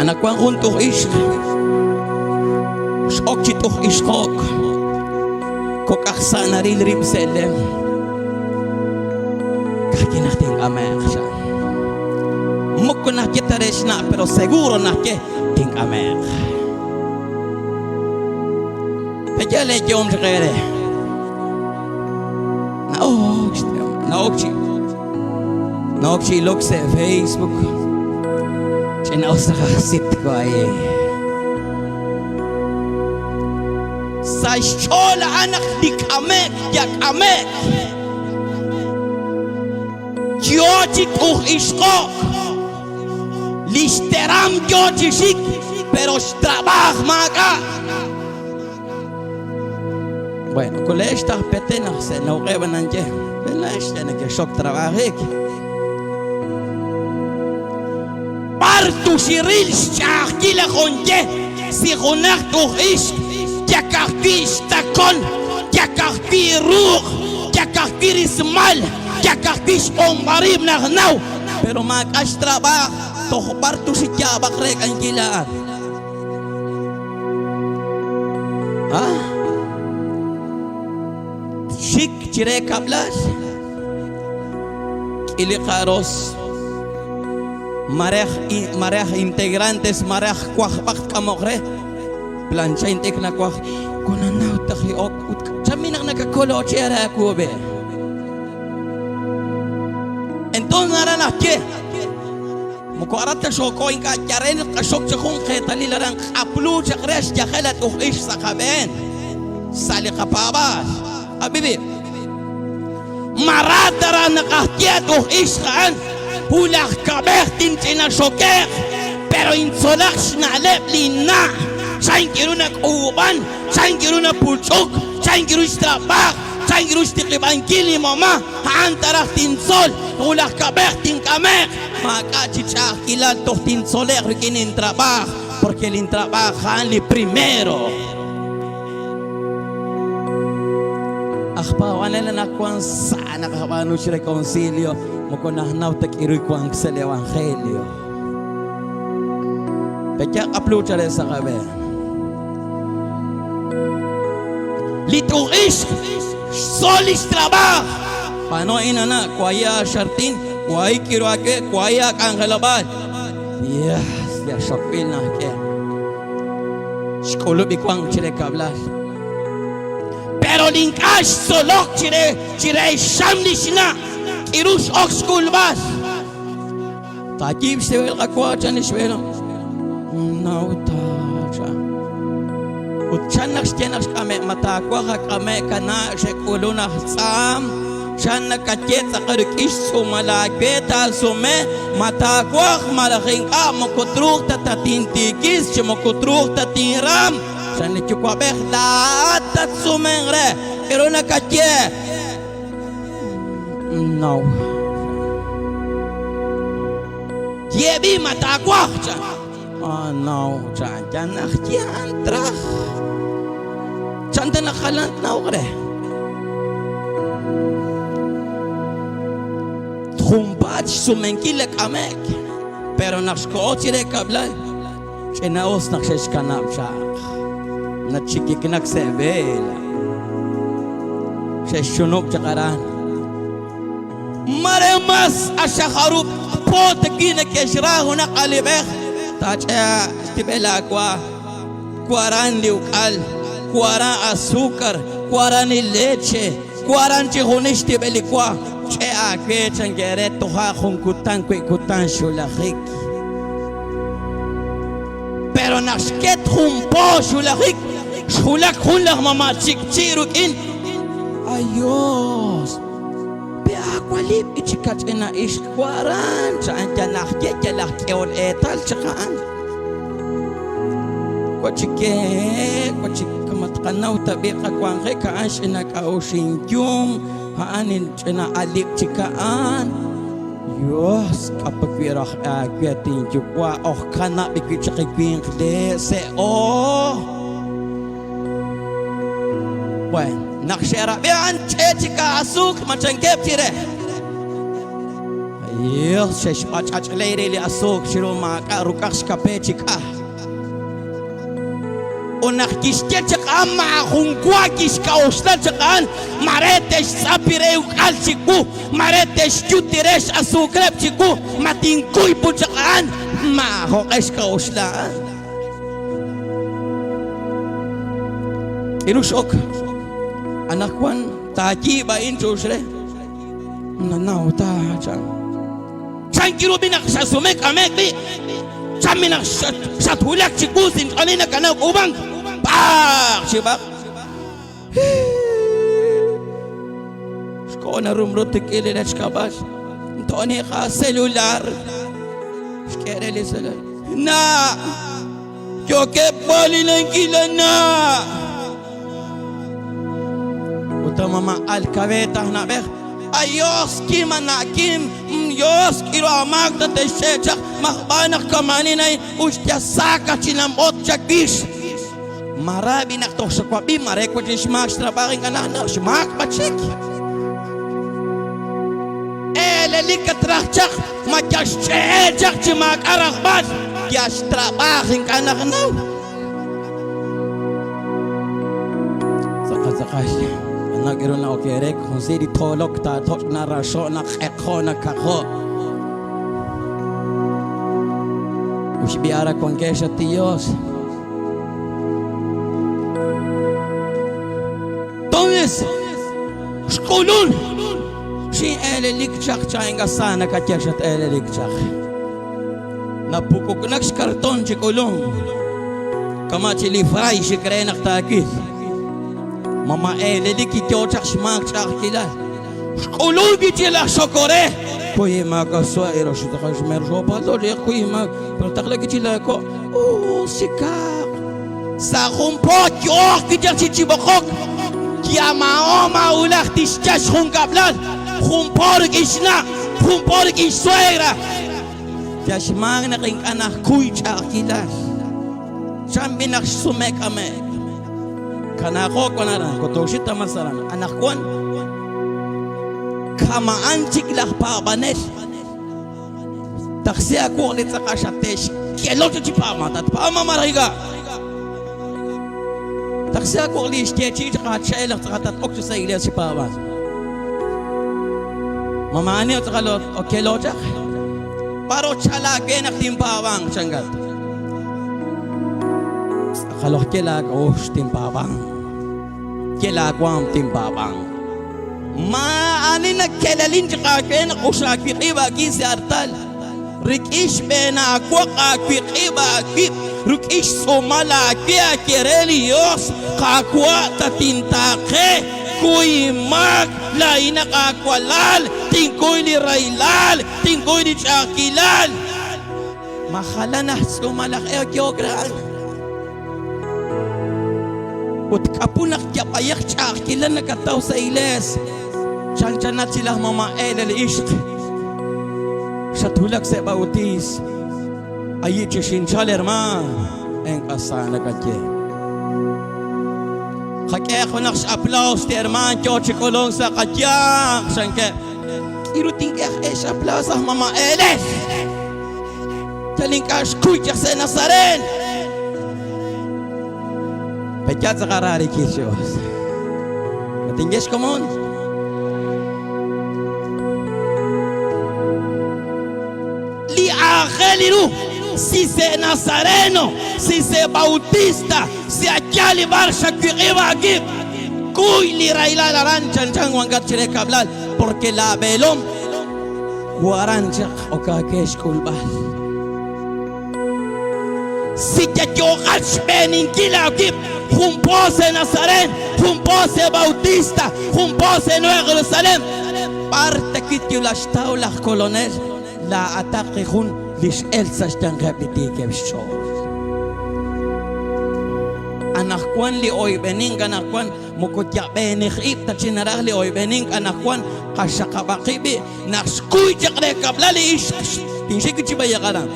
Anaqwan jun t'uj ixq x'ok chi t'uj ixqo'k, kok' aj sa' naril rib' sa' lem. Ka'ajwi' naq tink'ame'q, chan. Moko naxye ta re xna', pero seguro naxye tink'ame'q. Pe'yaal eeyehom chaq eere? Na'ok na'ok chi na'ok chi ilok sa' Facebook. Ch'ina'us naq ajsit waay. Sa' xch'ool a'an naq li k'ame'k yak'ame'k. Yo chi t'uj ixqo'k. Li xteram yo chi xik, pero xtrab'aaj maak'a'. Bueno, kulex taj pete naq se nawq'eb' nanye. B'elex ya nekexok trabajik. B'ar tuxiril xch'a'ajkil aj onye si junaq t'uj ixq yakajwi' xtakon, yakajwi' ruuq, yakajwi' rismal, yakajwi' xb'onb'arib' naq naw, pero maak'a' xtrab'aaj toj b'ar tuxiyaab'aq re k'ankil a'an. Ah? Xik chire kab'lal. K'ili qaros. Marej marej integrantes marej kwajb'aq tk'amoq re. Plancha intik nawaj kunanaw taj li ok ut chaminaq nakakolo chi ara awube. Entonces aran ajye Moko aran ta xooko ink'a' yaren q'axok chi jun qeetalil aran q'aplu chaq re xyajel at uj'ix sa' qab'een sa' li qapaab'aal. Ab'ibi. Marat aran naq aj ye at uj'ix a'an hulaj kab'ej tinch'ina xoke'q pero intzolaq xna'leb' linna' chank ru nak'uub'an chank ru napuch'uk chank ru xtrab'aaj chank ru xtiqib'ankil li mama a'an taraj tintzol hulaj kab'ej tink'ame'q Maak'a' chi ch'a'ajkilal toj tintzole'q rik'in intrab'aaj, porque lintrab'aaj a'an li primero. Aj paab'anel anaqwan sa' naqab'aanu chi reconcilio, moko najnaw ta k'iru wank sa' li evangelio. Pe'ya q'aplu chale sa' qab'een. Li t'u'ixq xtzol lix trab'aaj. B'aanu a'in ana, waya xartin, wahi k'iru aawe, wahi aak'anjelob'aal. Yes, li axokb'il najk'e. Xk'ulub' li wank chire kab'lal. Pero li ink'a' xtzolok chire chire xxam li xna', k'iru x'ok xk'ulb'al. Taayiib' xtib'el qawa chan li xb'eelom. Naw ta chan. Ut chan naq xye naq xk'ame' ma taawaj ak'ame' kana' xe'k'ulun aj tz'aam chan nakaye tz'aqal rik'in xtz'uumal aawe taasume ma taawaj malaj ink'a' moko truuq ta tatintiikis chi moko truuq ta tinram chan li yuwa'b'ej laa'at tatsumenq re k'aru nakaye No. Yebi ma taawaj chan. Oh no, chan yanaj yan traj. Chan ta naq jalan tnawq re. Junpaat xsumenkil la k'ame'k. Pero naq xkoho chire kab'lal, ch'ina'us naq xe'xkanab' chaq. Nachikiknak sa' vela. Xe'xchunub' chaq aran. Mare mas axajarub' po taki neke'xra junaq alib'ej taach'e xtib'el aawa. Waran li uk'al, waran azúcar, waran li leche, waran chi junix xtib'el li wa. Ch'e aawe chankere toja' jun kutan wi' kutan xulajik. Pero naq xket jun po xulajik, xjulak jun laj mama' chikchi' ruk'in. Ayos! Pe aawalib' ichikach'ina ixq waran cha'an yalaj ye yalaj k'ehol eetal chaq a'an. Wachike, wachikamatqanaw tab'i qawanjik a'an x'ina k'a'uxinyum, a'an inch'ina alib' chik a'an. Dios, k'apawi' raj aawe tinyuwa' oj kanab' wi' chaq winq le se'o. Bueno, naq xe'rab'i a'an ch'e chik aasuuk machankeb' chire. Dios xe'xb'ach'ach'le re li asuuk chiru maak'a' ruk'aj xkape chi k'aj. Ut naq kixye chaq a'an maajun wa kixk'a'uxla chaq a'an, mare te'xtz'api re uk'al chiwu, mare te'xyuti re x'asuukreb' chiwu, ma tinkuy put chaq a'an, maajoq'e xk'a'uxla a'an. K'iru x'ok anaqwan taayiib' a'in chu'ux re. Nanaw ta chan. Chan kiru b'i naq xasume k'ame'k b'i'. Chan b'i naq xatwulak chiwu sinch'oolil nakanaw k'uub'ank. B'aaq chi b'aq. Xkoho narumrut rik'in li rechkab'al. Nto'ni qa celular. Xk'e re li celular. Na! Yookeb' b'alinankil na! Ut mama alkabeta aj na'b'ej. Ayos kim ana'kim, Yos k'iru amaak tate'xch'e' chaq, majb'aan naq kama'anin a'in, uxyasaka chinamb'ot chawix. Marabi naq toj xawab'i, mare wan chi xmaak xtrab'aaj ink'a' naj xmaak b'achik. Eelelik katraj chaq, ma yal xch'e'e chaq chi maak'a' rajb'al, yal xtrab'aaj ink'a' naj naw. Tz'aqal tz'aqal, anak iru na'ok eerek, jun si li toolok taatoch' naraxo' naq'eqjo' nakaqjo'. Uxb'i'ara wankex at Dios. Entonces, xk'ulun xin'eelelik chaq cha ink'a' sa nakaye xat-eelelik chaq. Napukuknak xkarton chi k'ulun. Kama' chi li fray xik re naq taawil. Mama eelelik kiyo chaq xmaak ch'a'ajkilal. Xk'ulun kichi laj xokore. Kuy maak aswa ero xitaqa xmer xopaldo li kuy maak. Pero taqla kichi laako. Oh, sikaq. Sa' jun po yo'oj kichaq chi chib'oqok. Yamahom awulaj tixyal xjunkab'lal. Jun po rik'in xna', jun po rik'in xsuegra. Yal xmaak naq ink'a' najkuy ch'a'ajkilal. Chan b'i naq xsume k'ame'k. Kanaaqo wan aran, kotoxi ta mas aran. Anaqwan kama'an chik laj paab'anel. Taqsi aawuq' li tz'aqal xate'xkelo chi paab'an. Tatpaab'an malaj ink'a'. Taqsi aawuq' li xyeechi'i chaq aache'el laj tz'aqal tat-ok chi sa' iglesia chi paab'an. Ma maa'ani tz'aqal okelo chaq? B'ar ochala aawe naq tinpaab'anq chankat. Tz'aqal ojye laak'a'uxl tinpaab'anq. Ye laawaanm tinpaab'anq. Maa'ani nakelalin chaq aawe naq oxaawiq'ib' aawib' sa' artal. Rik'in xb'een aawoq aawiq'ib' aawib', rik'in xtz'uumal aawe aaye re li Yos, Qaawa', tatintaaqe, kuy inmaak, laa'inaq aawalal, tinkuy li rahilal, tinkuy li ch'a'ajkilal. Ma jalan aj tz'uumal aj e yook re a'an? Ut k'apu naq yab'ayaq ch'a'ajkilal nakataw sa' iglees, chanchanat chi laj mama Ele li ixq. Xatwulak sa' bautiis, ayi' chi xinchal hermaan, ink'a' sa nakaye. Qak'e junaq x'aplaus li hermaan yoo chi k'ulunk sa' qayanq, chankeb'. K'iru tink'e aj e x'aplaus aj mama Ele. Yal ink'a' xkuy chaq sa' Nazarén. Pe'yaal tz'aqal raarikil chi us. Ma tinye xkomon? Li aajel ru si se Nazareno, si se Bautista, si ayal li b'ar xawiq'ib' aawib', kuy li rahilal aran chanchan wankat chire kab'lal, porque laab'eelom waran chaq ok aawe xk'ulb'al. Si yayooqat xb'eeninkil aawib' jun po sa' Nazaret, jun po sa' Bautista, jun po sa' Nueva Jerusalén, b'ar ta wi xtaw laj Kolonel, laa'ataq li jun li x'el sa' xyanqeb' li tiikeb' xch'ool. Anaqwan li oyb'enink anaqwan moko yab'eenij ib' ta chi naraj li oyb'enink anaqwan qaxaqab'aq qib' b'i' naq xkuy chaq re kab'lal li ixq tinxik chi b'ayaq aran.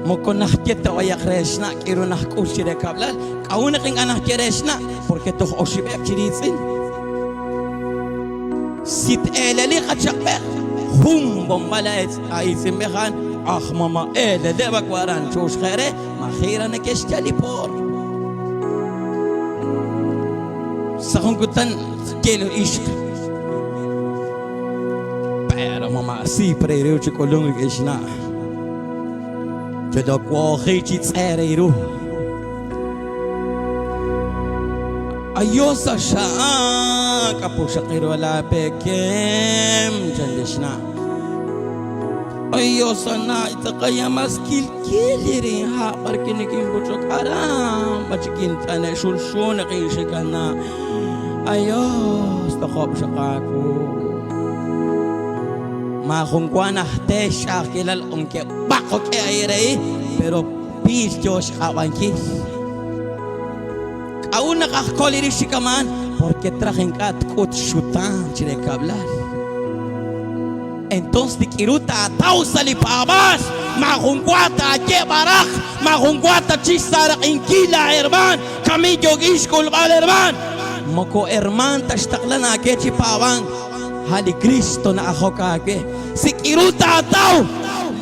Moko najye ta b'ayaq re xna' k'iru najk'ul chi re kab'lal. K'a'ut naq ink'a' najye re xna'? Porque toj oxib'eb' chi riitz'in. Si t-eeleliq achaq'b'ej, Jun b'onb'al a'iitz'inb'ej a'an aj mama eeleleb' awaran chuxjere majira neke'xyal li poor. Sa' jun kutan xye li ixq. Pero mama sipre iru chi k'ulunk rik'in xna'. Yolokwoji chi tz'ere iru. Ayos sa xa'an k'apuxaqiru ala pekem chan li xna'. Ayos ana tz'aqayamas kilkil irin ha' b'arki nikinpuch'ok aran b'achikint'ane' xulxu naq inxikana. Ayos toqob' xaqaawu. Maajun wa najte xch'a'ajkilal aunque b'aqok'e airei, pero piil yo xq'ab'ankil. K'a'ut naq aj kol irix chi kama'an? Porque traj ink'a' tk'ut xxutaan chire kab'lal. Entonces tik'iru taataw sa' li paab'aal, maajun wa taaye b'araq, maajun wa tachix saaraq'inkil laa hermaan, kami yook'in xk'ulb'al hermaan. Moko hermaan ta xtaqlan aawe chi paab'ank, a' li Cristo na'ajok aawe. Sik'iru taataw,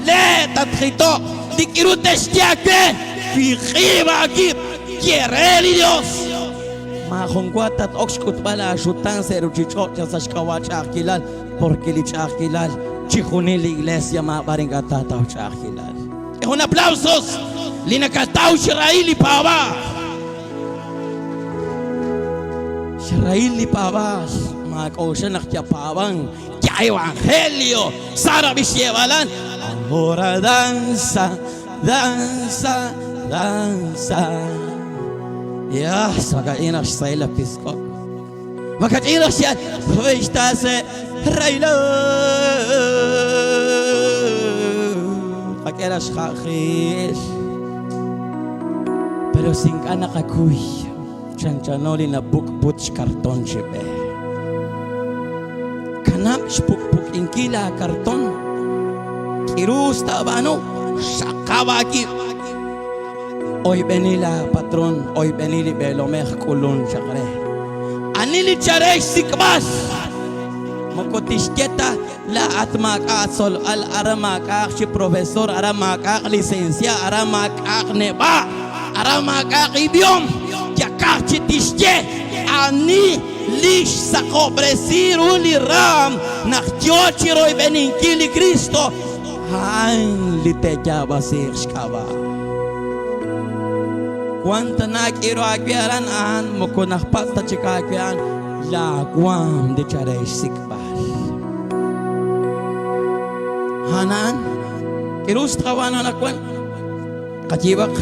le' tatjitoq, tik'iru te'xye aawe, wiq'ib' aawib', ye re li Dios. Maajun wa tat-ok xk'utb'al aaxutaan sa' ruuchich'och' yal sa' xk'ab'a' ch'a'ajkilal, porque li ch'a'ajkilal chixjunil li iglesia maab'ar ink'a' taataw ch'a'ajkilal. Jun aplausos li nakataw xrahil li paab'aal. Xrahil li paab'aal, maak'oxla naq yapaab'an, ya evangelio, sara b'ixyeeb'alan. Ahora danza, danza, danza. Ya, makach'in naq xsahil la pisk'ok. Makach'in naq xyal, xtase rayla. Qak'e ra xja'jil. Pero si ink'a' naqakuy, chanchano li napuk'put xkarton chi b'e. Kanab' xpuk'puk'inkil aakarton. K'irus taab'aanu, xaqab' aawib'. Oyb'eni laapatron, oyb'eni li b'eelomej k'ulun chaq re. Ani li chare xsik'b'al? Moko tixye ta laa'at maak'a' atzolb'al, aran maak'a'aq chi profesor, aran maak'a'aq licencia, aran maak'a'aq neb'a', aran maak'a'aq idiom. Yakaj chi tixye ani li xsaqob'resi ru li raam naq yo chi royb'eninkil li Kristo, a'an li te'yaab'asiiq xk'ab'a'. Wan tana k'iru aawe aran a'an moko najpatz' ta chik aawe a'an laawaam li chare xsik'b'al. Hanan, k'iru xtqab'aan anaqwan qayiib'aq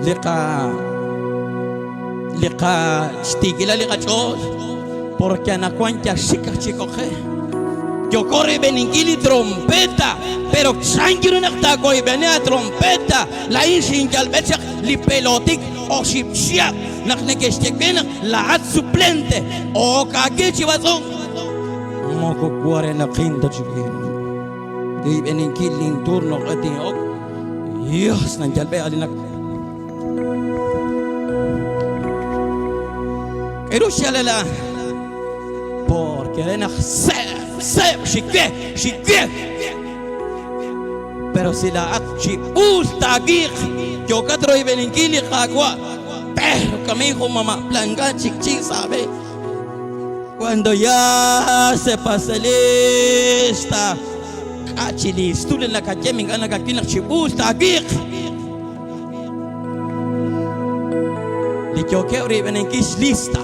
li qa li qa xtiikilal li qach'ool porque anaqwan yaxik aj chik oqe. Yoko royb'eninkil li trompeta, pero chan ru naq taawoyb'eni a trompeta, laa'in xinyalb'e chaq li pelotik oxib' chihab' naq neke'xye we naq laa'at suplente ok aawe chi b'atz'unk. Moko warenaqin ta chik royb'eninkil linturno q'e tin'ok. Dios, nanyalb'e alinak. K'aru xyaalal Porque re naq seeb', seeb' xikwe, xikwe. Pero si laa'at chi us taawiiq, yookat royb'eninkil li Qaawa', pero kami jun mama' planka chik chi sa' b'e. Cuando ya se pase lista, k'a' chi listo li nakaye ink'a' nakawil naq chi us taawiiq. Li yookeb' royb'eninkil xlista,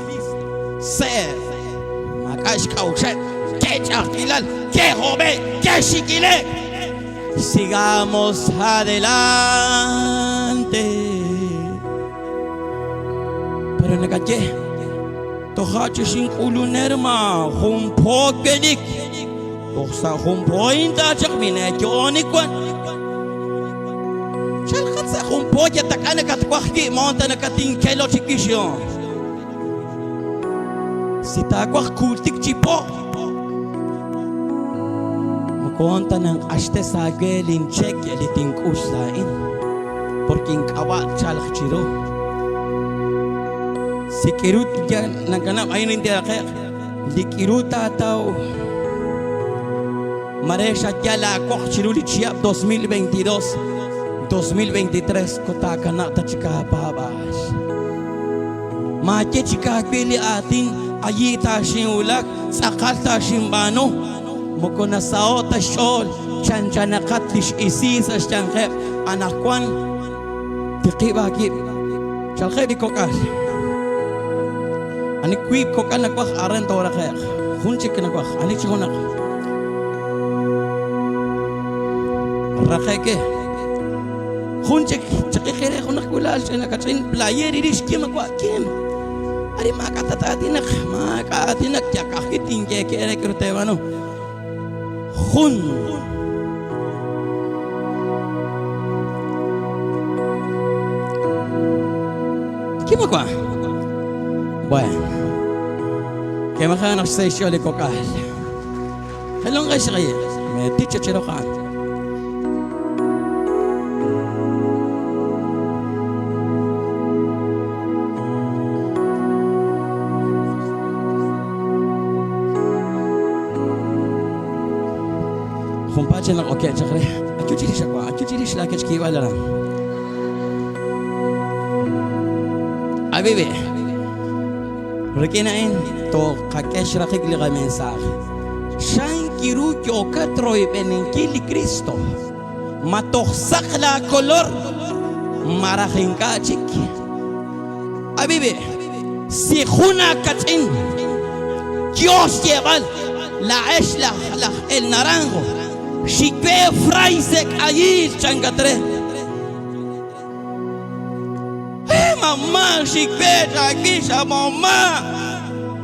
seeb', maak'a' xk'a'uxeb', ke'ch'a'ajkilal, ke'hob'e', ke'xikile'. Sigamos adelante. Pero nakaye, toja' chi xink'uluner ma jun po welik. Toj sa' jun po intaachaq mineeyo'onik wan. Chalqat sa' jun po yatak'a nakatwaj wi' moonta nakatinkelo chi wixyo. Si taawaj kuultik chi po, moko honta nanq'axte sa' aawe lincheque li tink'ul laa'in, porque ink'ab'a' tchalq chiru. Si k'iru nankanab' a'in intiraqe'q, li k'iru taataw. Mare xayal aawoq chiru li chihab' 2022, 2023 moko taakanab' ta chik aapaab'aal. Maaye chik aawe li aatin ayi' taaxinwulak, tz'aqal taaxinb'aanu. Moko nasaho' ta xch'ool, chanchanaqat li x'isi sa' xyanqeb'. Anaqwan tiqib' aawib'. Chalqeb' li kok'al. Ani wiib' kok'al nawaj aran tooraqe'q. Jun chik nawaj. Ani chi junaq. Raqe'k e. Jun chik chaqiqi re junaq wulal ch'ina kach'in player irix kim wa kim. Ari maak'a' tataatinaq, maak'a' aatinak yakajwi' tinye re k'aru teeb'aanu. Jun. Kim wa. Bueno. Kemaja naq xsay xch'ool li kok'al. Jelonqex xaqi. Meticha chiroqan. Junpaat chik naq okeb' chaq re, Ayu chirix awa', ayu chirix laakech kiib'al aran. Ab'i b'i', rik'in a'in tooqak'e xraqik li qamensaaj. Chan ru yookat royb'eninkil li Kristo? Ma toj saq laakolor malaj ink'a' chik? Ab'i b'i', si jun aakach'in yo xyeeb'al, Laa'ex laj laj El Naranjo, xikwe Fray se' k'ayil, chankat re. He mamá, xikwe chaawix a mamá.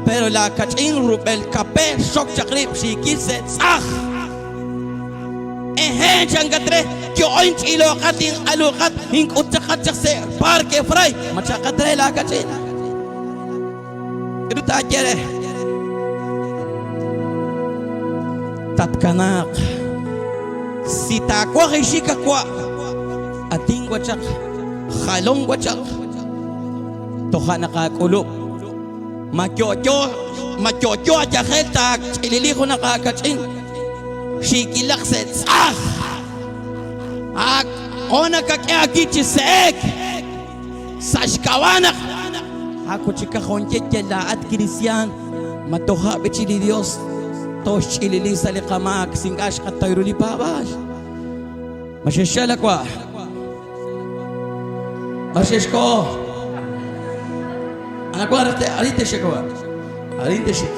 Pero laakach'in rub'el kape xok chaq rib' xiikil se' tz'aj. Ehe, chankat re, yo'on ch'iloqat inq'aluqat ink'utchaqat chaq se' Parque Fray, ma chaqat re laakach'in. K'aru taaye re? Tatkanaaq. Si taawaj ixik awa', atin wachaq, jalon wachaq, toja' naq aak'ulub'. Ma yo'yo, ma yo'yo ayajel taach'ilili junaq aakach'in, xiikilaq se' tz'aj. Ak jo' nakak'e aawib' chi se'ek. Sa' xk'ab'a' naq aawochikajonye yal laa'at kristiaan, ma toja' b'i chi li Dios tooxch'ilili sa' li qamaak si ink'a' xqataw ru li paab'aal? Ma xexchal awa'? Ma xexkoho? Anaqwan arin texxik awa'. Arin texxik.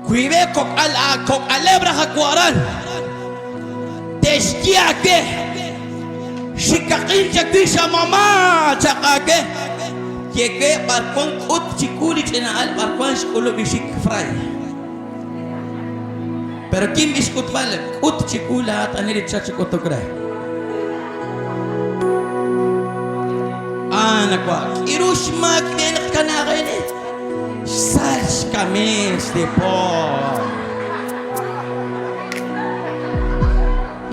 Wiib'eb' kok'al aakok'aleb' raj awa' aran. Te'xye aawe, Xikaqin chawix a mamá, chaq aawe. Ye we b'arwan k'ut chiwu li ch'ina'al b'arwan xk'ulub' li xik Fray. Pero kinb'i xk'utb'al, k'ut chiwu laa'at ani li chal chi k'utuk re. Anaqwa, k'iru xmaak re naq kanaaqen? Xsal xkamis li po.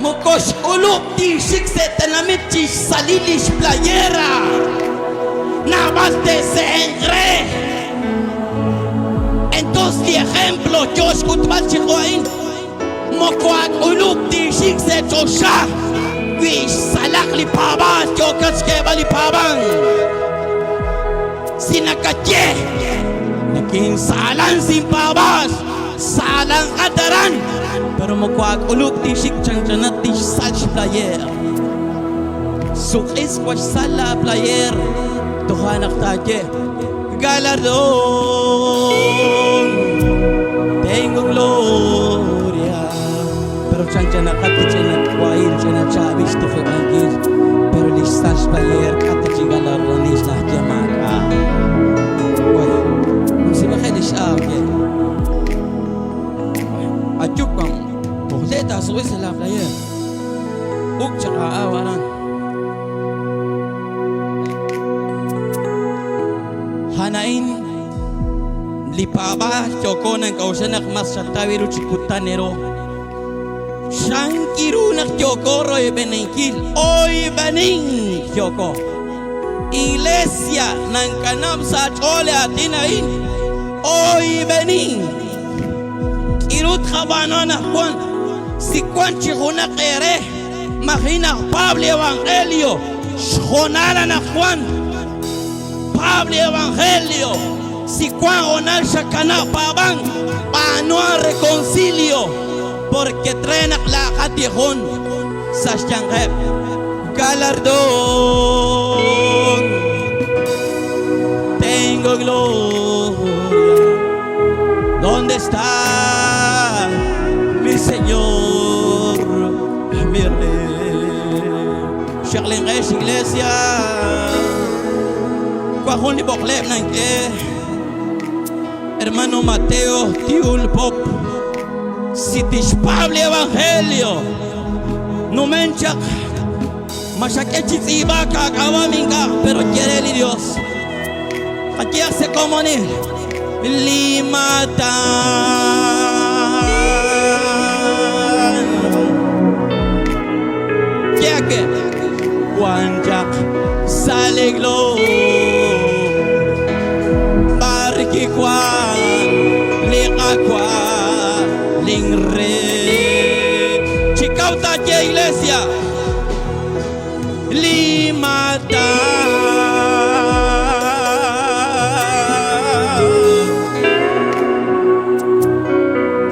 Moko xk'ulub' tinxik sa' tenamit chi xsalil li xplayera. Naab'al te'se'enq re. Entonces li ejemplo yo xk'utb'al chiqu a'in, moko aak'ulub' tinxik sa' choxa wi xsalaq li paab'aal yookat xk'eeb'al li paab'ank. Si nakaye, Nikinsaalan sinpaab'aal, saalanqat aran, pero moko aak'ulub' tinxik chanchanat tixsal xplayer. Suq'is wa xsal laaplayer, toja' naq taaye, Galardón, tengo gloria. Pero chanchanaqat li ch'ina wahil, ch'ina chaab'il xtiqib'ankil, pero li xsal xplayer k'ata chi galardonil najye maak'a'. Bueno, numsib'aje' li x'aak ye. Ayuk wan, tojle taasuq'i sa' laa player. Uk chaq aa'aw aran. Hana'in Li paab'aal yooko nank'a'uxla naq mas xataw ru chi kutan ero. Chank ru naq yooko royb'eninkil, oyb'enink yooko. Iglesia nankanab' sa' aach'ool li aatin a'in, oyb'enink. K'iru tqab'aanu anaqwan si wan chi junaq eere maji naqpaab' li evangelio? Xhoonal anaqwan paab' li evangelio. Si wan hoonal xakanab' paab'ank, b'aanu reconcilio, porque tre naq laa'aqat li jun sa' xyanqeb'. Galardón, tengo gloria. ¿Dónde está mi Señor, mi Rey? Xaqlinqex, iglesia. Wan jun li b'oqleb' nank'e. Hermano Mateo Tiul Pop, si tixpaab' li evangelio, numen chaq ma xak'e chi tz'iib'aak aak'ab'am ink'a', pero ye re li Dios. Qayehaq sa' komonil li maatan. Ye ake wan chaq sa' li gloria b'ar kiwan li Qaawa' lin Rey. Chi kaw taaye, iglesia, li maatan.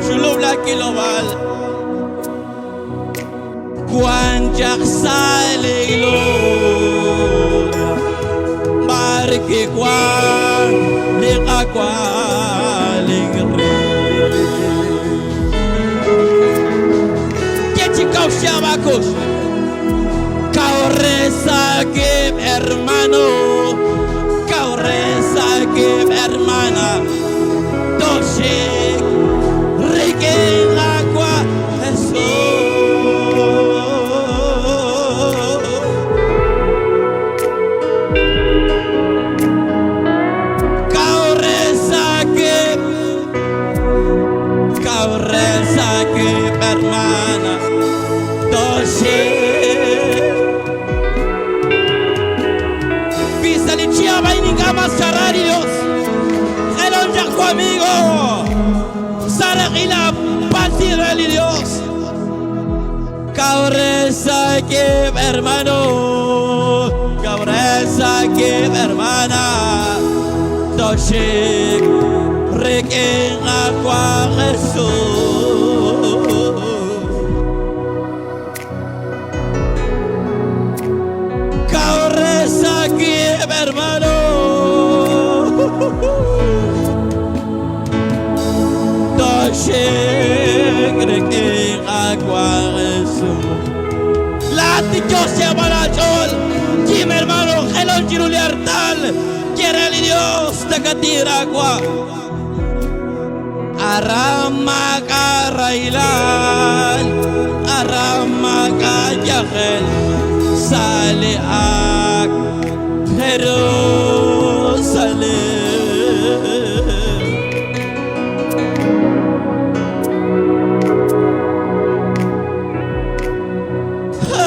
Xulub' laa kilob'aal wan chaq sa' li gloria b'ar kiwan li Qaawa' lin Rey. Ye chi kaw xyaab' aakux. Kawresakib', hermano, kawresakib', hermana, toxik rik'in Qaawa' Jesus. Kawresakib', kawresakib', hermana, toxik. Wi sa' li chihab' a'in ink'a' mas xara li Dios, q'elon chaq wamigo, saraq'il aapaltil re li Dios. Kawresakib', hermano, kawresakib', hermana, toxik rik'in Qaawa' Jesus. Kawresakib', hermano. Toxik rik'in Qaawa' Jesus. Laa'at li Dios xyeeb'al aach'ool. Kim, hermano, jelon chiru li artal. Ye re li Dios, takatinra wa. Aran maak'a' rahilal, aran maak'a' yajel, sa' li ak' Jerusalén.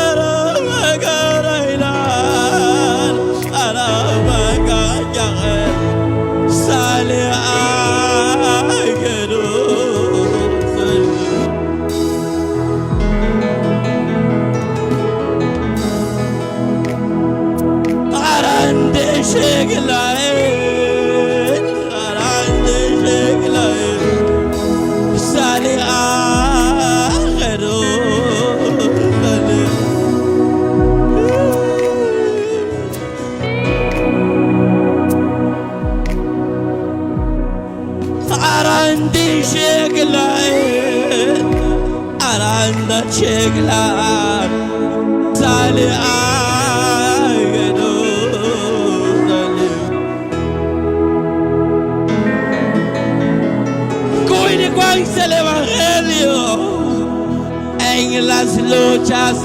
Aran maak'a' rahilal, aran maak'a' yajel, sa' li ak' Jerusalén. Aran te'xik laa'in, aran te'xik laa'in, sa' li ak' Jerusalén. Aran tinxik laa'in, aran tatxik laa'at, sa' li ak' Jerusalén. Kuy li wank sa' li Evangelio en las luchas,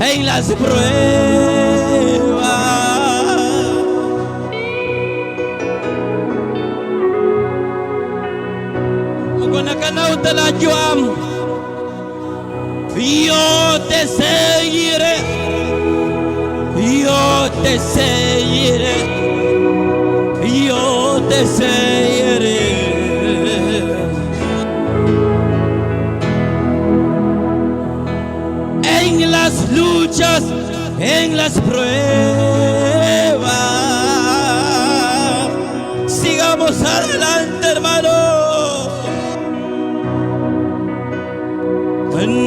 en las pruebas. Moko nakanaw ta laayu'am. Yo te seguiré, yo te seguiré, yo te seguiré. En las luchas, en las pruebas. Sigamos adelante, hermano.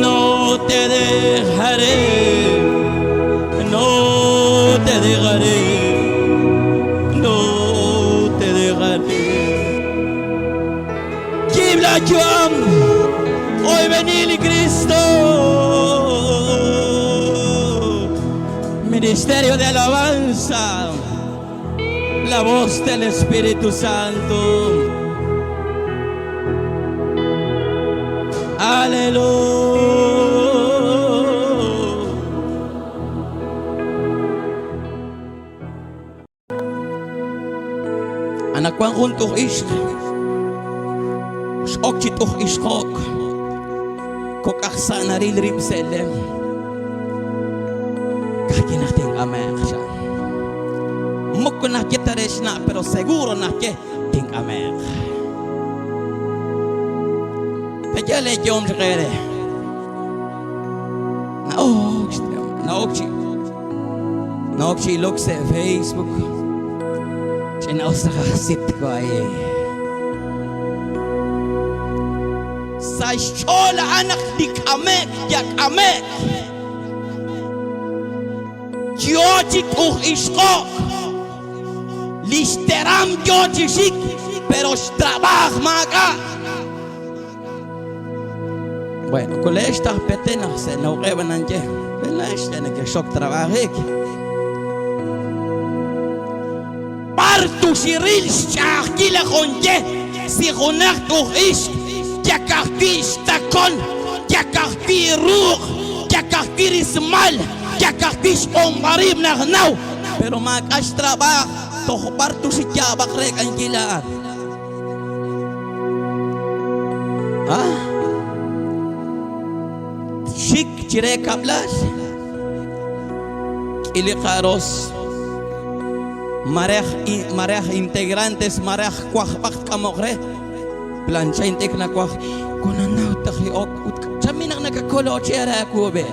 No te dejaré, no te dejaré, no te dejaré. Yiib laa yu'am, oyb'eni li Kristo. Ministerio de Alabanza, la voz del Espíritu Santo. Aleluya. Anaqwan jun tuj ixq x'ok chi tuj ixqo'k, kok' aj sa' naril rib' sa' lem. Ka'ajwi' naq tink'ame'q, chan. Moko naxye ta re xna', pero seguro naxye tink'ame'q. Pe'yaal eeyehom chaq eere? Na'ok na'ok chi na'ok chi ilok sa' Facebook. Ch'ina'us naq ajsit ko ay. Sa' xch'ool a'an naq tik'ame'k yak'ame'k. Yo chi t'uj-ixqo'k. Li xteram yo chi xik, pero xtrab'aaj maak'a'. Bueno, kole'ex taj Petén aj se' nawq'eb' ananye. Laa'ex ya nekexok trab'ajik. B'ar tuxiril xch'a'ajkil aj onye si junaq tuj ixq yakajwi' xtakon, yakajwi' ruuq, yakajwi' rismal, yakajwi' xb'onb'arib' naq naw, pero maak'a' xtrab'aaj toj b'ar tuxiyaab'aq re k'ankil a'an. Ah? Xik chire kab'lal. K'ili qaros. Marej marej integrantes marej kwajb'aq tk'amoq re. Plancha intik nakwaj kunanaw taq li ok ut chaminaq nakakolo chi ara akube.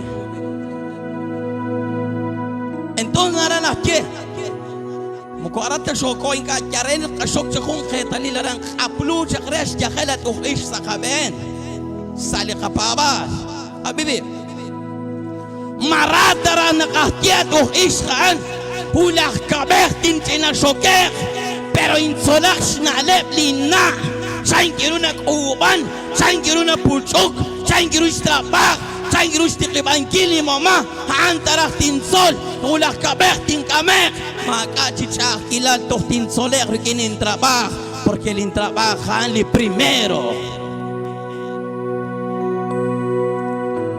Entonces nara najye Moko aran ta xooko ink'a' yal re naq q'axok chi jun qeetalil aran q'aplu chaq re xyajel at uq'ix sa' qab'een sa' li qapaab'aal. Ab'i b'i'. Ma ra ta raj naqajye at uq'ix a'an hulaj kab'ej tinch'ina xoke'q, pero intzolaq xna'leb' linna' chan ru nak'uub'an, chan ru napulch'uk, chan ru xtrab'aaj, chan ru xtiqib'ankil li mama, a'an ta raj tintzol, hulaj kab'ej tink'ame'q. Maak'a' chi ch'a'ajkilal toj tintzole'q rik'in intrab'aaj, porque lintrab'aaj a'an li primero.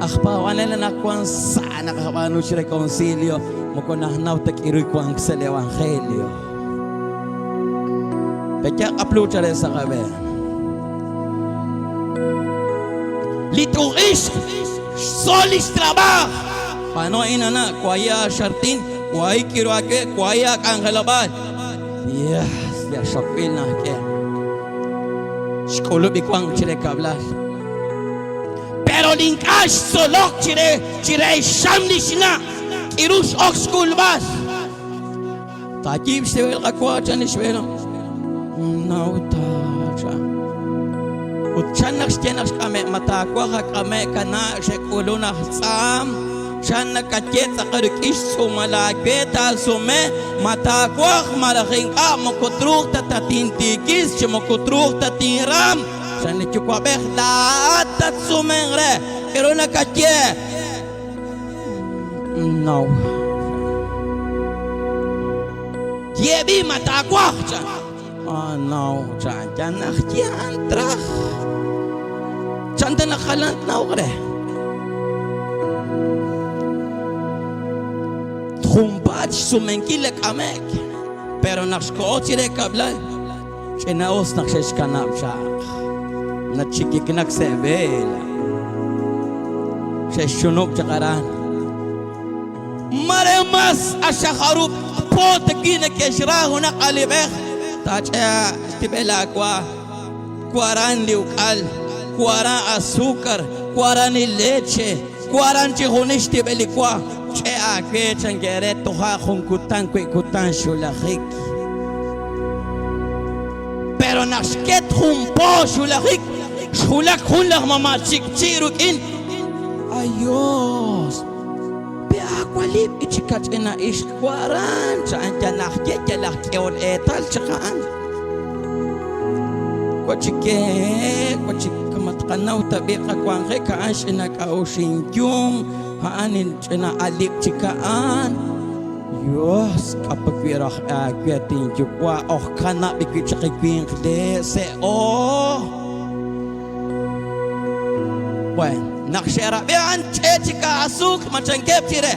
Aj paab'anel anaqwan sa' naqab'aanu chi reconcilio, moko najnaw ta k'iru wank sa' li evangelio. Pe'yaal q'aplu chale sa' qab'een. Li t'uq'ixq xtzol lix trab'aaj. B'aanu a'in ana', waya xartin, wahi k'iru aawe, wahi aak'anjelob'aal. Yes, li axokb'il najk'e. Xk'ulub' li wank chire kab'lal. Pero li ink'a' xtzolok chire chire xxam li xna', k'iru x'ok xk'ulb'al. Taayiib' xtib'el qawa chan li xb'eelom. Naw ta chan. Ut chan naq xye naq xk'ame' ma taawaj ak'ame' kana' xe'k'ulun aj tz'aam. Chan nakaye tz'aqal rik'in xtz'uumal aawe taasume ma taawaj malaj ink'a' moko truuq ta tatintiikis chi moko truuq ta tinram. Chan li yuwa'b'ej laa'at tatsumenq re. K'aru nakaye? No. Yebi ma taawaj chan. Oh no, chan. Yan naq yan traj. Chan ta naq jalan tnawq re. Junpaat xsumenkil li k'ame'k. Pero naq xkoho chire kab'lal, ch'ina'us naq xe'xkanab' chaq. Nachikiknak sa' vela. Xe'xchunub' chaq aran. Mare mas axajarub' po tawi' neke'xra junaq alib'ej taach'e xtib'el aawa. Waran li uk'al, waran azúcar, waran li leche. Waran chi junil xtib'el li wa. Ch'e aawe chankeb' re toja' jun kutan wi' kutan xwulajik. Pero naq xket jun po xwulajik, xwulak jun laj mama' chikchi' ruk'in. Ayos! Pe aawalib' ichi kach'ina ixq waran cha'an yal aj ye yal aj k'ehol eetal chaq a'an. Wachike, wachik matqanaw tab'i qawanjik a'an xch'ina k'a'uxinyum, a'an inch'ina alib' chik a'an. Dios, k'apa wi' raj aawe tinyuwa' oj kanab' wi' chaq winq le se'o. Bueno, naq xe'rab'i a'an ch'e chik aasuuk ma chankeb' chire.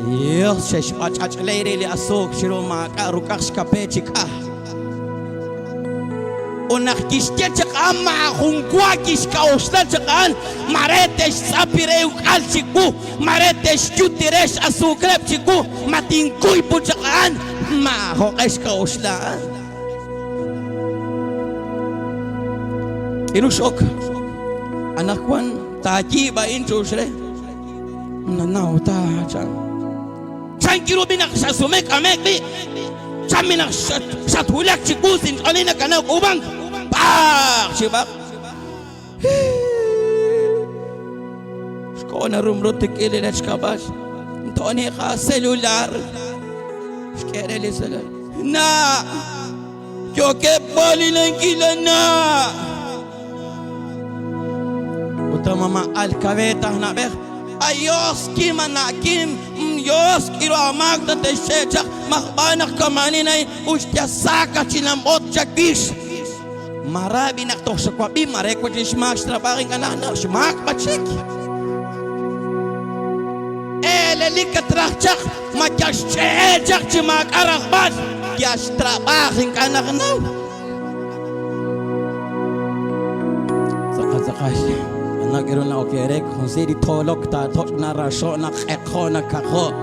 Dios, xe'xb'ach'ach'ley re li asuuk chiru maak'a' ruk'aj xkape chi k'aj. Ut naq kixye chaq a'an maajun wa kixk'a'uxla chaq a'an, mare te'xtz'api re uk'al chiwu, mare te'xyuti re x'asuukreb' chiwu, ma tinkuy put chaq a'an, maajoq'e xk'a'uxla a'an. K'iru x'ok. Anaqwan taayiib' a'in chu'ux re. Nanaw ta chan. Chan kiru b'i naq xasume k'ame'k b'i. Chan b'i naq xatwulak chiwu sinch'oolej nakanaw k'uub'ank. B'aaq chi b'aq. Xkoho narumrut rik'in li rechkab'al. Nto'ni qa celular. Xk'e re li celular. Na! Yookeb' b'alinankil na! Ut mama alkabeta aj na'b'ej. Ayos kim ana'kim, Yos k'iru amaak tate'xch'e' chaq, majb'aan naq kama'anin a'in uxyasaka chinamb'ot chawix. Mara b'i naq toj xawab'i, mare wa chi xmaak xtrab'aaj ink'a' naj xmaak b'a chik. Eelelik katraj chaq, ma yal xch'e'e chaq chi maak'a' rajb'al, yal xtrab'aaj ink'a' najnaw. Tz'aqal tz'aqal. Anak iru na okerek, jun si li tolok taatoch' na raxo' na q'eqjo' na kaqjo'.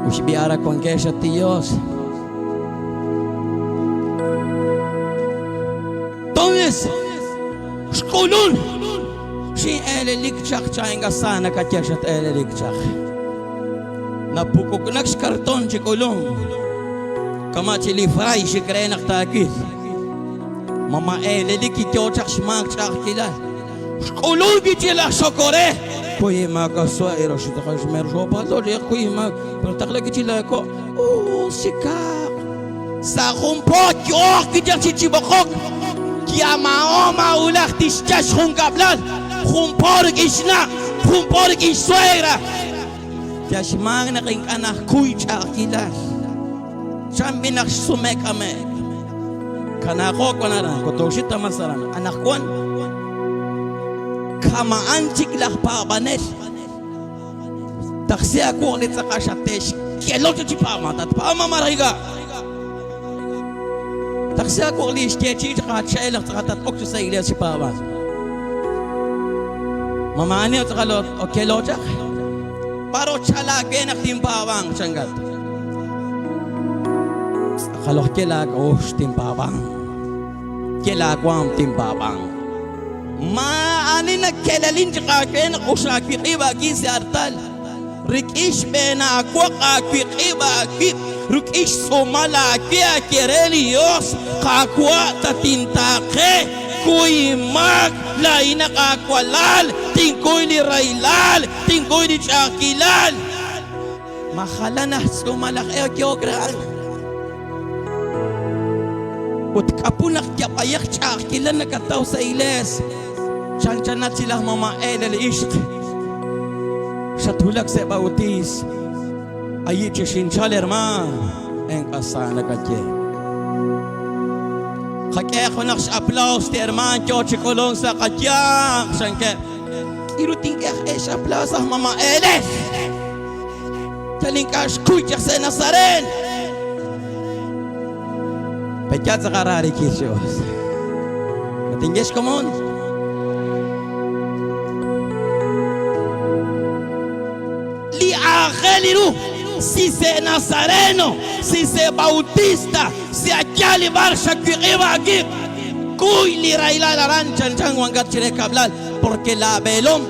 Uxb'iara wankex at Dios. Entonces, xk'ulun xin'eelelik chaq cha inga sa nakaye xat-eelelik chaq. Napukuknak xkarton chi k'ulun. Kama' chi li fray xik re naq taawil. Mama eelelik kiyo chaq xmaak ch'a'ajkilal. Xk'ulun kichi laj xokore. Kuy maakaswa ero xitaqa xmer xopalo riq kuy maak pero taqla kichi laako. Usikaq. Sa' jun po yo'q kichaq chi chib'oqok. Kiama'o ma'ulaj tixyal xjunkab'lal. Jun po rik'in xna', jun po rik'in xsuegra. Yal xmaak naq ink'a' najkuy ch'a'ajkilal. Chan b'i naq xsume k'ame'k. Kanaaqo wan aran, kotoxi tamas aran. Anaqwan kama'an chik laj paab'anel. Taqsi aawuq' li tz'aqal xate'xkelo chi paab'an. Tatpaab'an maraj ink'a'. Taqsi aawuq' li xyeechi'i chaq aacha'el laj tz'aqal tat-ok chi sa' iglesia chi paab'an. Ma maa'ani tz'aqal okelo chaq? B'ar ochala aawe naq tinpaab'anq chankat. Tz'aqal ojye laak'a'uxl tinpaab'anq. Ye laawaanm tinpaab'anq. Maa'ani nakelalin chaq aawe naq uxaawiq'ib' aawib' sa' artal. Rik'in xb'een aawoq aawiq'ib' aawib' rik'in xtz'uumal aawe aaye re li Yos, Qaawa' tatintaaqe, kuy inmaak, laa'inaq aawalal, tinkuy li rahilal, tinkuy li ch'a'ajkilal. Ma jalan aj tz'uumal aj e yook re a'an? Ut k'apu naq yab'ayaq ch'a'ajkilal nakataw sa' iglees, chanchanat chi laj mama' el li ixq. Xatwulak sa' bautiis, ayi' chi xinchal hermaan, enk'asa nakaye. Qak'e junaq x'aplaus li hermaan yoo chi k'ulunk sa' qayanq, chankeb'. K'iru tink'e aj e x'aplaus aj mama' eelel. Yal ink'a' xkuy chaq sa' Nazaren. Peya tz'aqal raarikil chi us. Matinye xkomon. Li aajel ru si se Nazareno, si se Bautista, si ayal li bar xawiq'ib' aawib'. Kuy li rahilal aran chanchan wankat chire kab'lal, porque laa b'eelom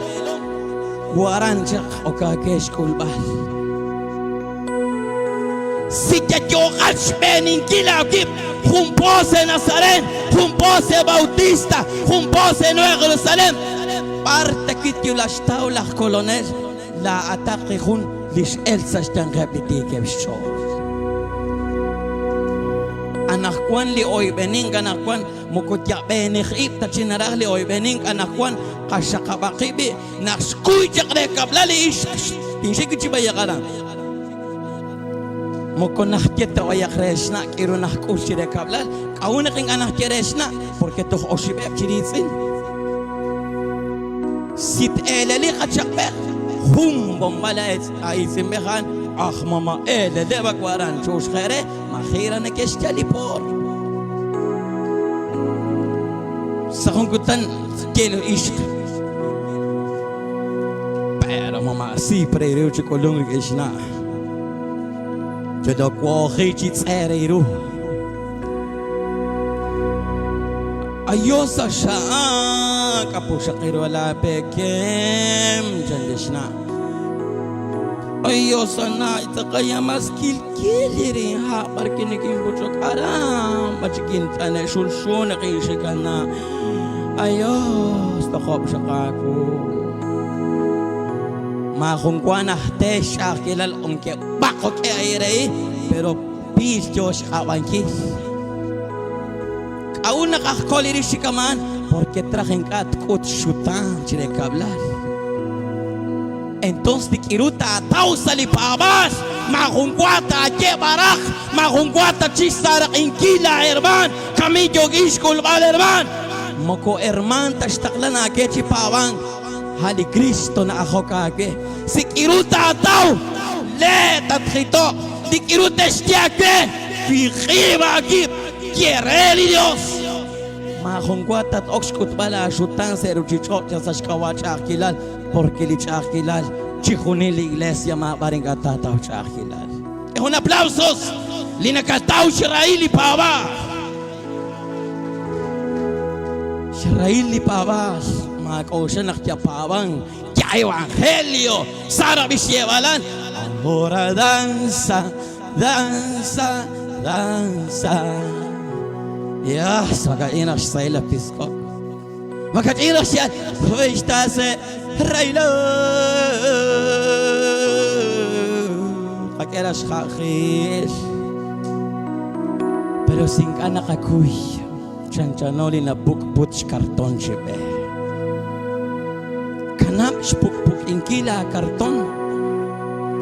waran chaq ok aawe xk'ulb'al. Si yayooqat xb'eeninkil aawib' jun po sa' Nazaret, jun po sa' Bautista, jun po sa' Nueva Jerusalén, b'ar ta wi' yulaxtaw laj Kolonel, laa'ataq li jun li x'elk sa' xyanqeb' li tiikeb' xch'ool. Anaqwan li oyb'enink anaqwan moko yab'eenij ib' ta chi naraj li oyb'enink anaqwan qaxaqab'aq qib' b'i' naq xkuy chaq re kab'lal li ixq tinxik chi b'ayaq aran. Moko najye ta b'ayaq re xna' k'iru najk'ul chi re kab'lal, k'a'ut naq ink'a' najye re xna'? Porque toj oxib'eb' chi riitz'in. Si t-eeleliq achaq'b'ej, jun bombal a'iitz'inb'ej a'an, aj mama eeleleb' awaran chu'uxje' re, maji'ra neke'xyal li poor. Sa' jun kutan ye li ixq, pero mama siipre ru chi k'ulunk rik'in xna'. Yolokwoji chi tz'e ru. Ayos sa xa'an, k'apuxaqiru ala pekem, chan li xna'. Ayos ana, itz'aqaya mas kilkil rin ha, b'ar kinikinpuch'ok aran, b'achikint'ane' xulxun naqinxikana. Ayos, toqob' xaqaku. Maajun wa najte xch'a'ajkilal aunque b'aqok'e ahí pero piil yo xq'ab'ankil. K'a'ut naq aj kol rix chi kama'an? Porque traj ink'a' tk'ut xxutaan chire kab'lal. Entonces li k'iru taataw sa' li paab'aal, maajun wa taaye b'araj, maajun wa tachix saaraq'inkil laa hermaan, kami yookil xk'ulb'al hermaan. Moko hermaan ta xtaqlan aawe chi paab'ank, a' li Cristo na'ajok aawe. Si k'iru taataw, le' tatjitoq. Li k'iru te'xye aawe, wiq'ib' aawib', ye re li Dios. Maajun wa tat-ok xk'utb'al aaxutaan sa' ruuchich'och' yal sa' xk'ab'a' ch'a'ajkilal, porque li ch'a'ajkilal chijunil li iglesia maab'ar ink'a' taataw ch'a'ajkilal. Jun aplausos li nakataw xrahil li paab'aal. Xrahil li paab'aal, maak'oxla naq yapaab'an, ya evangelio, Sara b'ixyeeb'alan. Ahora danza, danza, danza. Ya, makach'in naq xsahil la pisk'ok. Makach'in naq xyal, xtase raylo. Qak'e ra xja'jil. Pero si ink'a' naqakuy, chanchano li nab'uk'put xkarton chi b'e. Kanab' xpuk'puk'inkil aakarton.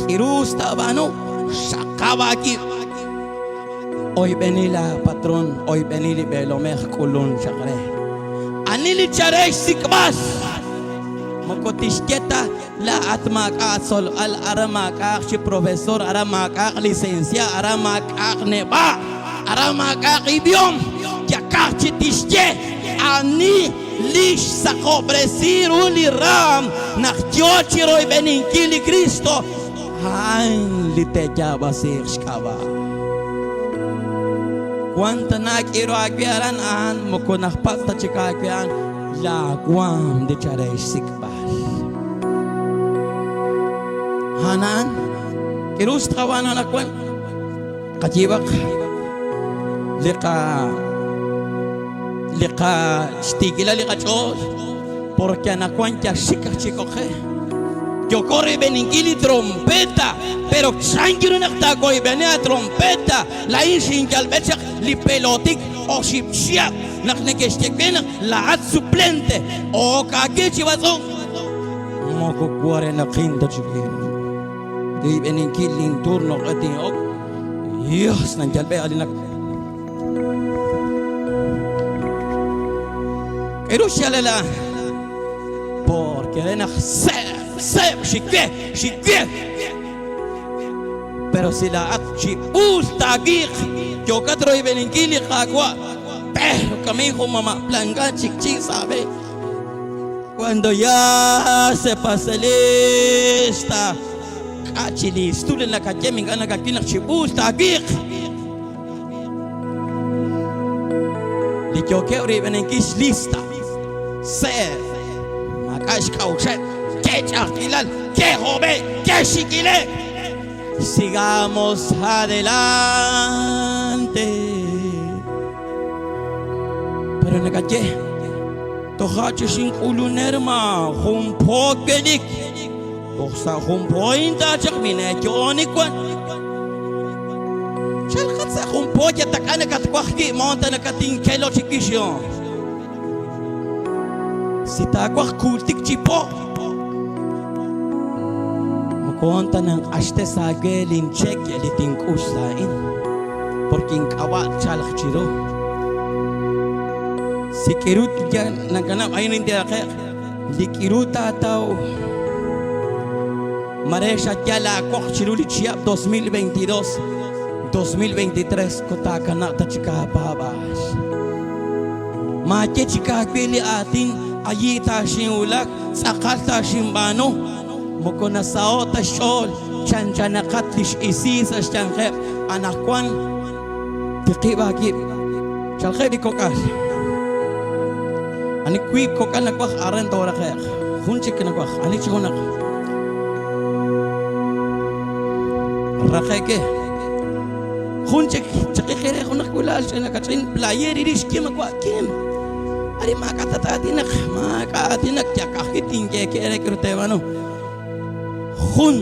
K'iru taab'aanu, xaqab' aawib'. Oyb'eni laapatron, oyb'eni li b'eelomej k'ulun chaq re. Ani li chare xsik'b'al? Moko tixye ta laa'at maak'a' atzolb'al, aran maak'a'aq chi profesor, aran maak'a'aq licencia, aran maak'a'aq neb'a', aran maak'a'aq ib'iom. Yakaj chi tixye ani li xsaqob'resi ru li raam naq yo chi royb'eninkil li Kristo, a'an li te'yaab'asiiq xk'ab'a'. Wan tana k'iru aawe aran a'an moko najpatz' ta chik aawe a'an laa waam li chare xsik'b'al. A'an k'iru xtqab'aanu anaqwan qayiib'aq li qa li qa xtiikilal li qach'ool porque anaqwan yaxik aj chik oqe. Yoko royb'eninkil li trompeta, pero chan ru naq taawoyb'eni a trompeta, laa'in xinyalb'e chaq li pelotik oxib' chihab' naq neke'xye we naq laa'at suplente ok aawe chi b'atz'unk. Moko warenaqin ta chik royb'eninkil linturno q'e tin'ok. Dios, nanyalb'e alinak. K'aru xyaalal a'an? Porque re naq seeb', seeb' xikwe, xikwe. Pero si laa'at chi us taawiiq, yookat royb'eninkil li Qaawa', pero kami jun mama' planka chik chi sa' b'e. Cuando ya se pase lista, k'a' chi listo li nakaye, ink'a' nakawil naq chi us taawiiq. Li yookeb' riib'eninkil xlista. Se'er. Maak'a' xk'a'uxeb'. Ke'ch'a'ajkilal, ke'hob'e', ke'xik'ile'. Sigamos adelante. Pero nakaye, toja' chi xink'ulun herma, jun po welik. Toj sa' jun po inta chaq mineeyo'onik wan. Chalqat sa' jun po yatak'a nakatwaj wi' moonta nakatinkelo chiwix yo. Si taawaj kuultik chi po, moko ta nanq'axtes aawe linchek li tink'ux laa'in, porque ink'ab'a' tchalq chiru. Si k'iru nankanab' a'in intiraqe'q, li k'iru taataw mare xayal aawoq chiru li chihab' 2022, 2023 ko taakanab' ta chik aapaab'aal. Maaye chik aawe li aatin ayi taaxinwulak, tz'aqal taaxinb'aanu. Moko nasaho' ta xch'ool, chanchanaqat li x'isi sa' xyanqeb'. Anaqwan tiqib' aawib'. Chalqeb' li kok'al. Ani wiib' kok'al nawaj aran tooraqe'q. Jun chik nawaj. Ani chi junaq. Raqe'ke. Jun chik chaqiqi re junaq k'uula'al ch'ina kach'in player irix kim wa' kim. Ari maak'a' tat'aatinaq, maak'a' aatinak yakajwi tinyeeke re k'aru teeb'aanu. Jun.